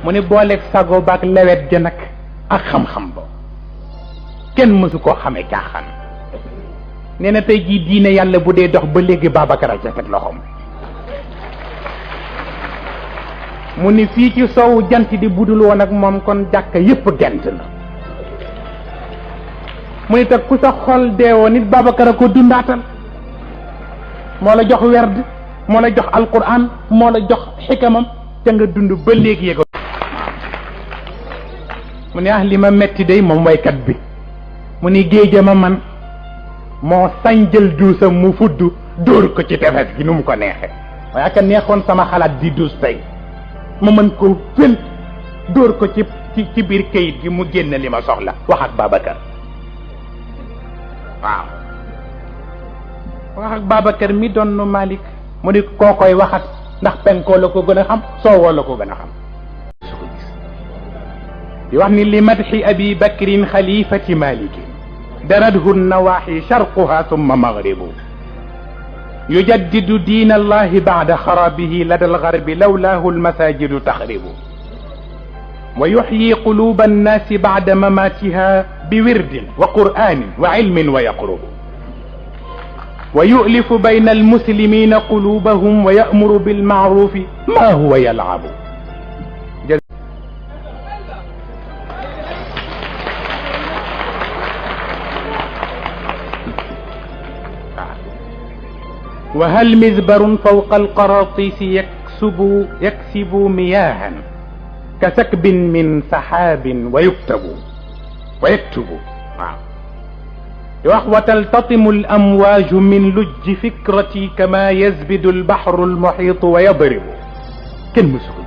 mu ni booleeg sago baak lewet ja nag ak xam-xam ba kenn mësu koo xamee caaxaan nee na tey jii diine yàlla bu dee dox ba léegi Babacar a ca teg loxoom mu ni fii ci soowu jant di budul woon ak moom kon jàkka yépp gent na mu ni teg ku sa xol deewoo nit Babacar a ko dundaatal moo la jox werd moo la jox alquran moo la jox xikamam ca nga dund ba léegi yego mu ni li ma metti day moom waykat bi mu ni géeja ma man moo sañ jël duusam mu fudd dóor ko ci tefes gi nu mu ko neexe waaye aka neexoon sama xalaat di duus tey ma mën ko fël dóor ko ci biir kayit gi mu génn li ma soxla wax ak Babacar waaw wax ak Babacar mi doon nu Malick mu ni koo koy waxat ndax penkoo la ko gën a xam soowoo la ko gën a xam di wax ni li madxi abi bakrin xalifati malikin daradhu nawaxi sharquha thumma maghribu yujaddidu diin allahi bacda xarabihi lada algarbi lawlaahu almasajidu taxribu wa yuxyi quluba annaasi bacda mamatiha biwirdin wa qur'anin wa cilmin wa yaqrubu wa yu'lifu bayna almuslimina qulubahum wa ya'muru bilmacrufi ma huwa yalcabu وهل مذبر فوق القراطيس يكسب مياها كسكب من سحاب ويكتب وتلتطم الأمواج من لج فكرتي كما يزبد البحر المحيط ويضرب كن مسك